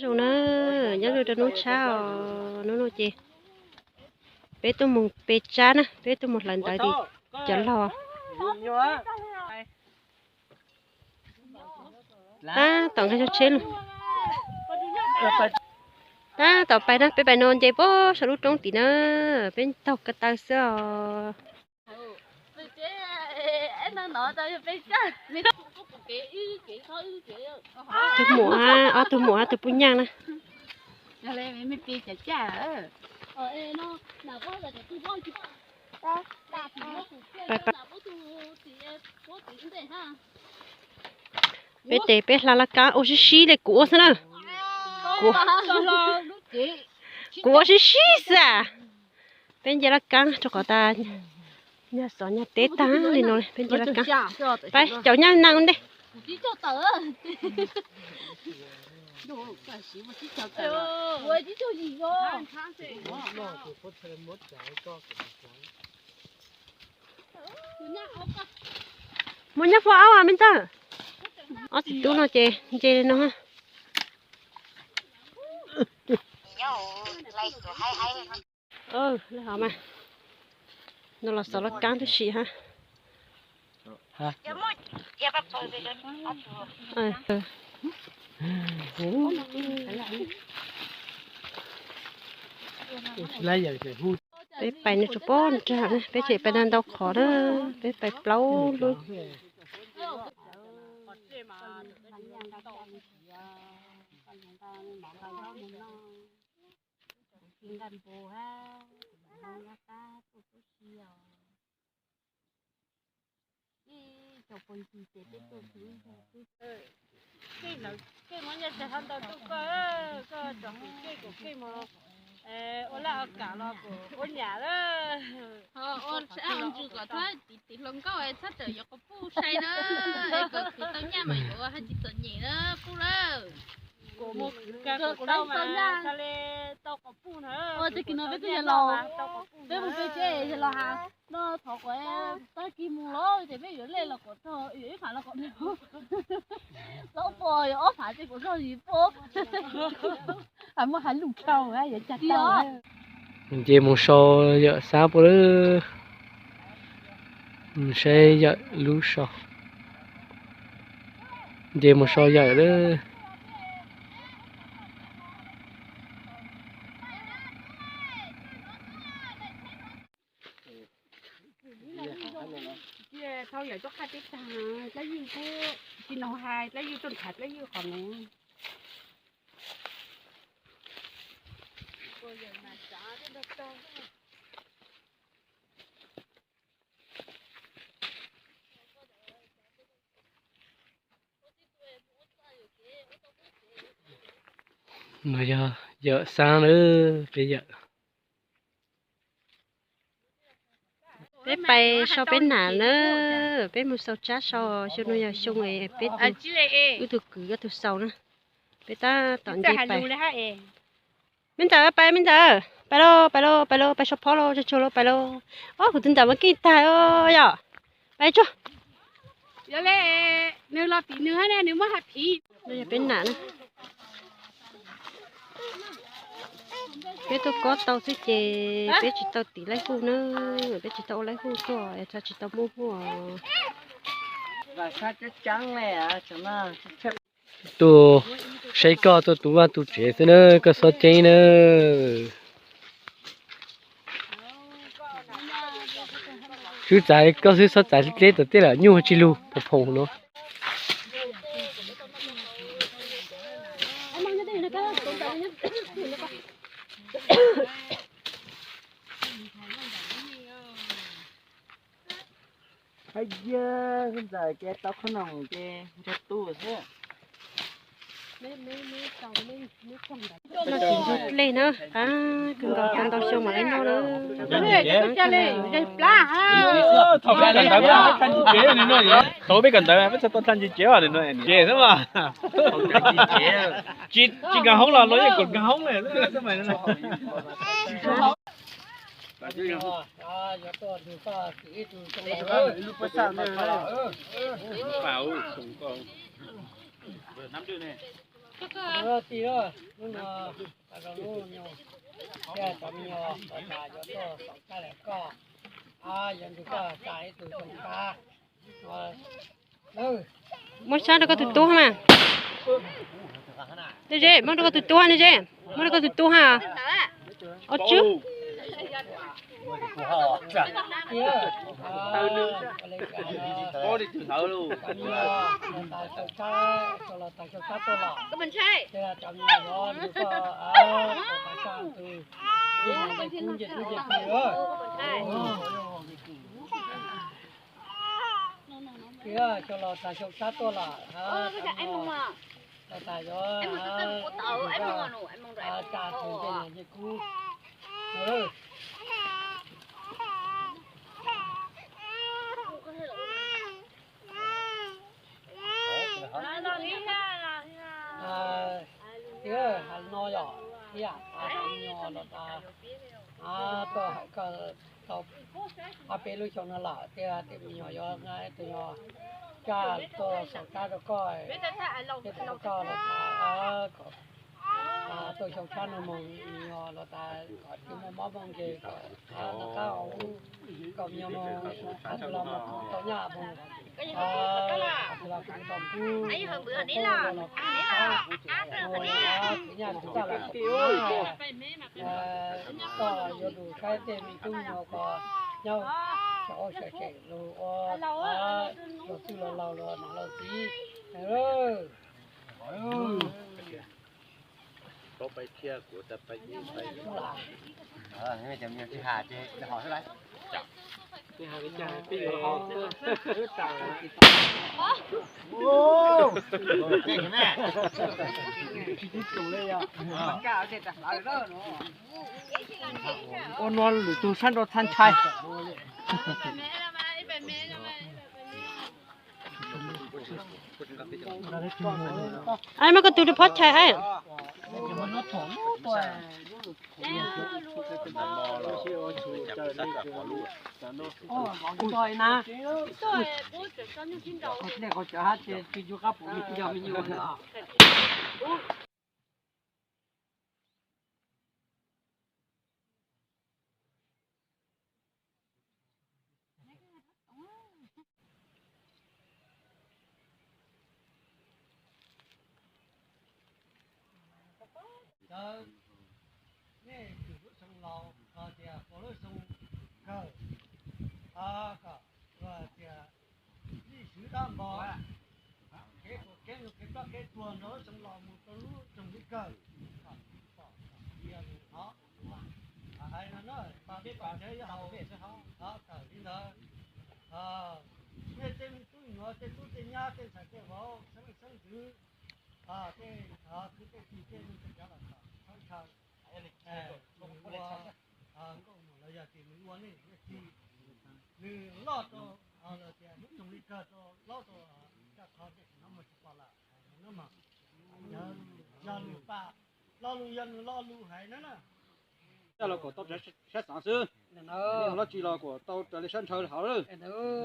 Zoo na, nyob zoo rau hnub tshab os, hnub no ces peb tuaj mus pe tsab na, peb tuaj mus hlawv ntawv tim cov log. Tab tom nqa cov tsheb los. Tab tom pais na, peb pais no nce puag saum lub roob tid na, peb taug ko taw xwb os. Tus muam, ob tug muam, ob tug pub nyaj na. Peb tes peb hla laj kab ua sib sib li kuv ua xwb na. Kuv ua sib sib xwb as. Peb nce laj kab rau qhov tas nyag xov nyag teb tag li no, peb nce laj kab. Peb caum nyaj nees ua ntej. Muaj nyab fo aub me ntxawg. Ob txiv tub no ces nce li no. Hov mas, no los xov laj kab tib si ha. Peb pais no tsuas pob nrag na, peb tseem pais ntau ntau qhov na, peb pais plaub lub. Kej muab nyiaj txiag hab ntau tuaj koj, koj tsom kej kom kej mus ua laj ua kam los kuv ua nyam lawm. Ho ua ntsws kom txhob tim tim hluas nkauj txhob txawm yuav quas puj sai na, es kom khwv tau nyaj mas yuav haj tsis txom nyem na puj lawm. Kuv mus khwv kag kuv tau mas tau li tau quas puj na. Ua tag kis no peb twb yog laus, peb mus peb tsev yog laus has no thov kuv tag kis mus los ces peb yuav lej los kom txog, yuav ib phav los kom txog, plaub puas yuav ob phav ces kom txog yim puas. Hais muaj hais lus dhau yuav cas tau. Nce mus so yawm xab puas lawm. Saib yawm lub so. Nce mus so yawm lawm. Thauj yawm tuaj qhaj teb tag, dlaab ywj pub tsis nug hais, dlaab ywj tuaj nrhav dlaab ywj qhov nuav. No yog yawm xaab lawm, peb yawm. Peb pais sau peb nam na, peb mus sau tsab sau, xyoo no yog xyoo peb tug, wb tug kwv ob tug sau na. Peb tab tom nce pais. Me ntxawm pais, me ntxawm pais lauj, pais lauj, pais lauj, pais sau phob lauj, tsuag tsuag lauj, pais lauj. Ob, kuv tus ntxawm mas keej tag yom. Pais tsuag. Yog le, nws los tim nws hab ne, nws muab has phiv. No yog peb nam na. Peb tuaj kob tau xwb ces peb tsis tau tiv laib huj na, peb tsis tau ua laib huj tuaj, tsis tau muaj huj. Tuaj saib koj tuaj tu vaj tu tsev xwb na, koj xob ceeb na. Xwb txav koj xwb, xob txav dleb tom tej lam nyuj tsis lug phoom phoom no. Hab yog ntxawm ces tau qhob noom ces nrog tu xwb. Noj tsis nrog dlej na, qab kawg nkaus, tau ntau xyoo mam li noj na. Thaum peb kawm ntawv peb txhaj tau dlaj nce cev, tsis nkag hoob los luag yeej kom nkag hoob. Tus tij lawm, hnub no tas zog hnub no, thiaj cov me nyuam los tas yuav tuaj xauv tshab ntawm koj, yuav nrog koj tsa ib tug xyoo tshab. Muab tshab rau koj tus tub mas. Ze, muab rau koj tus tub ne, Ze, muab rau koj tus tub ha. Ob tswb. Tias xyov los tas xyoo sab tuaj lawm, los tas yuav tsa tus ntej no ces kub. Tias hais no yom, ib yam tas cov me nyuam los tas tuaj hais koj tau ob peb lub xyoo no lawm, tias tej me nyuam yuav tus nyuam tsa tuaj xauv tshab rau koj, tej tus koj los tas kom tuaj xyoo tshab no mus, me nyuam los tas kom tsis muaj mob muaj nkeeg, kom noj qab haus huv, kom me nyuam mus qhov twg los mus tau nyaj mus, qhov twg los mus tau kub, los kub, mus kwv nyaj kwv txaj los kub, koj yuav lus saib tej me tub me nyuam ko nyob sawv tsees lus ua los txwj los laus los niam laus txiv. Ua no lwm tus sab nrau txha ntshai. Ai, muab koj tus rau phab chais ai. Cov nej tus lub xyoo laus los tias puas lub xyoo kawg, kom tias lij swv dab npog, kev puas kev nus kev ploj kev tuag nrog lub xyoo laus mus rau lub xyoo li kawg, kom tsis pom kom cia nws hnov. Hais no na, tau peb pom sawv yuav haus, tawm li ntawd. Nej tej me tub me nyuam, tej tub tej nyab, tej ntxhais tej vauv, xeeb leej xeeb ntxwv, tej kwv tej tij, tej neej tej tsav los kom txhob ntshaw. Ua nkauj muam los yog tias nws ua nej tij, nws loj rau los tias hnub nyoog li kawg rau laub rau caj qhov tej no mas tsis pom lawm. Hais no mas yog nws pam lo lus, yog nws lo lus hais na na. Coj los kom tau sab xaav xwb, los tsis los kom tau raws li sab ntshaw hauv lawm.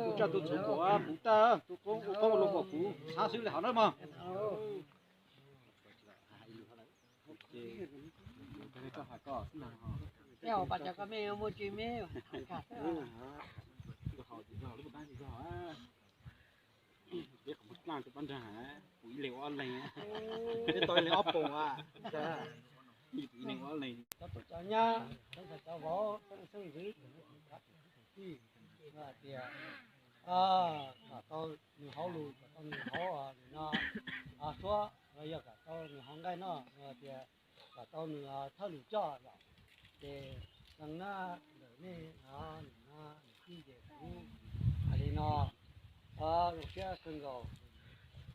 Kuv tsa tus txhuv kom puv tag, tus qoob ua lus kom puv xaav xwb li hauv na mog. Peb qhov muaj tsis me, peb qhov muaj dlaaj rau pab nrag, kuv ib leeg ua ob leeg, peb tau ib leeg ob poom a, kuv ib leeg ua ob leeg. Cov tub cov nyab, cov ntxhais cov vauv, cov xeeb ntxwv, cov kwv cov tij, tias kom tau nws hauv lus, kom tau nws hauv nws no suab, los yog kom tau nws hauv nqaij no, tias kom tau nws thawj lus coj yom. Ces zoo na, ntawm nej no, nws no nws tij ces kuv hais li no, zoo siab kawg nkaus,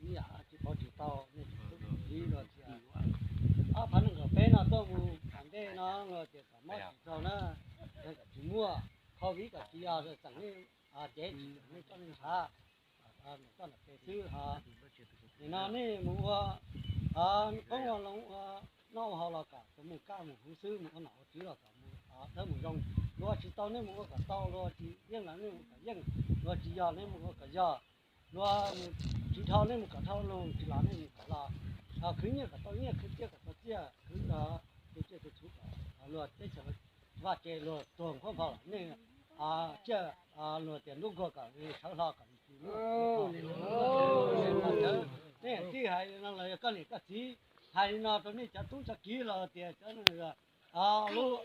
ib yam tsis paub tsis tau nej tub txiv los tias ob phav nees nkaum peb no tuaj mus tom ntej no los tias kom mob tsis raug na, kom tsis muaj covid, kom tsis yog txeem nej cev, tsis txeem nej txoj neej ntshav, txoj nram pes xwb ho. Nim no nej mus ua qoob ua loo ua noj ua haus los kom mus kaj mus huv xwb, mus ua nom ua tswv los kom mus dawb mus zoo. Luag tsis tau nej mus ua kom tau, luag tsis yeej los nej mus kom yeej, luag tsis yog nej mus ua kom yog. Luag mus tsis dhau nej mus kom dhau, luag mus tsis los nej mus kom los, khwv nyiaj kom tau nyiaj, khwv txiaj kom tau txiaj, khwv tus tsiaj tus txhu kom luag teb chaws vaj tse luag tuag nqhuab npho los nej tsiaj luag tias ntub nkuag kom sawv hlo kom tsis muaj. Nej tij hais li no los yog koj niam koj txiv hais li no rau nej cov tub cov kiv los tias cov lub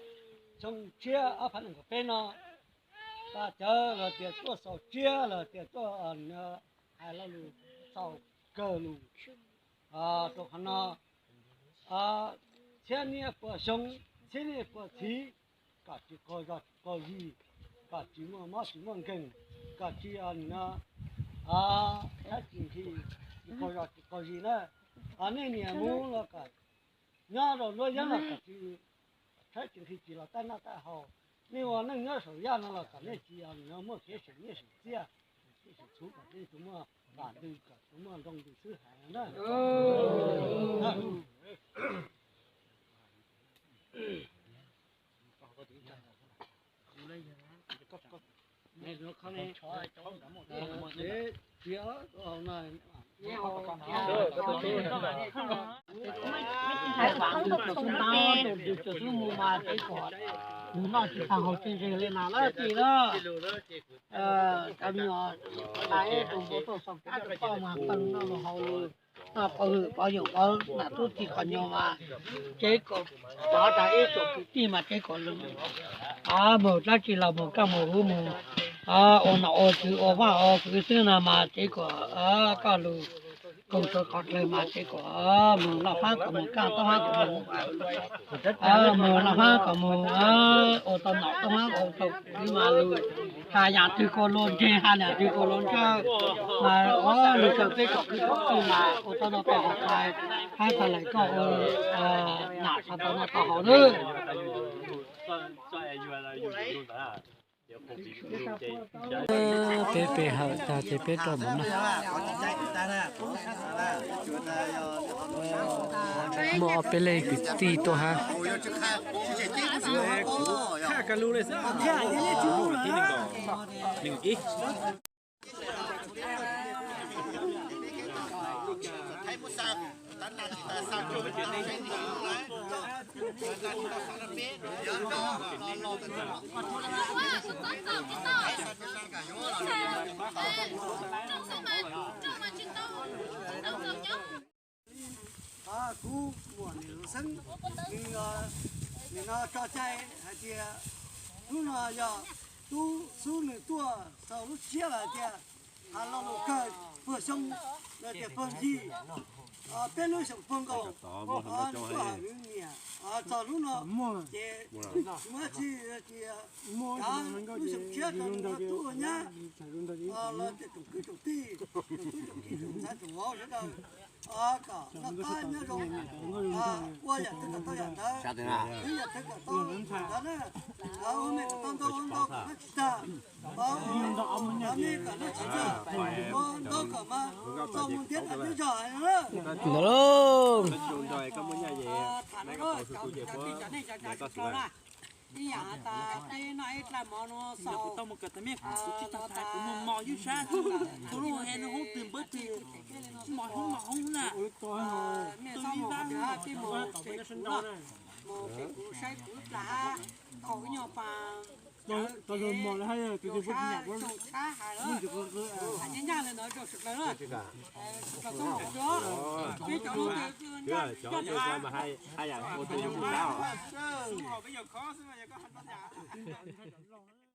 xyoo tshiab ob phav nees nkaum peb no, cov los tias tuaj xaus tsiab los tias tuaj hais lo lus txhaum kawg lus rau qhov no, txhiab niaj puas xyoo, txhiab niaj puas txhiv, kom tsis qaug zog tsis qaug zis, kom tsis muaj mob tsis muaj nkeeg, kom tsis no, txhiab tsis nqhis, tsis qaug zog tsis qaug zis na. Nej niam mus los kom nyob rau luab yeeb los kom tsis, txhiab tsis nqhis tsis los tab noj tab haus. Nej ua neej nyob saum yaj no los kom nej tsis muaj kev seem nyiaj seem txiaj, txhub kom nej tsis muaj vam ntws kom tsis muaj nroo ntws xwb hais na. Nws noj tsis tag haus tsis nqig li na lawm tij na. Cov me nyuam hais tus npua tuaj xaus kab rau koj mas pheej noj los haus lus, noj pov hwm pov yawm pov nam tub txib qhov nyuag mas, ces kom pov tas ib tsoom kwv tij mas ces kom lwm mus dab tsi los mus kaj mus huv mus ua nom ua tswv ua vaj ua kwv xwb no mas ces kom koj lus koom sawv qhov dlawg mas ces kom mus laj fab kom mus kaj, toj fab kom mus, mus laj fab kom mus ua tau nom, toj fab ua tau kwv mas lus, hais yam twg kuj luag ntseeg, hais yam twg kuj luag ntsawj, mas ua lus tsaug peb tsoom kwv tsoom tij mas ua tau noj tau haus, hais tag lawm koj ua nam tau noj tau haus nawb. Peb pe hawm tag ces peb rov mus noj. Muaj ob peb leeg kwv tij tuaj hab. Kuv muam Niam Lus Xeeb, nws, nws no tso cai hais tias hnub no yog tub xub nws tuaj txog lub siab lawm tias hais lo lus kawg puag xyoo, tias puag ncig, peb lub xyoo puag nkaus, nws tuaj hais nws niam txog hnub no ces muaj dab tsi tias lub xyoo tshiab rau nws tub nyab los tias tsoom kwv tsoom tij, tsoom tub tsoom ki tsoom ntxhais tsoom vauv sawv daws kom noj qab nyob zoo, ua yam twg kom tau yam ntawd, ua yam twg kom tau ntawd na, ua mej kom tau ntau, ua ntau kom noj tsis tag, ua mej kom noj tsis tag, ua ntau kom mas txog mus ntiab nram nyob zog hais no na. Ntawd lauj. Tham no na, cov tij cov nej cov cov tij cov laus na, ib yam tas peb noj ib dlaab mov no xaus, kuv tau mus kawm tas mej kuv tsis tau tas kuv muaj mov ywj sab, kuv lub he nws hoob twg npawb twg, mov hoob mov hoob na, mej txhob mus qhov twg peb mus pem kuv, mus pem kuv saib kuv ib plag hab, thaum ib nyuag pas tau zoo mov lawm hab, tau zoo tshab hais lawm, hais nyab nyab li ntawd rau sawv daws na, sawv daws txhob mus qhov twg, peb cov no coj cov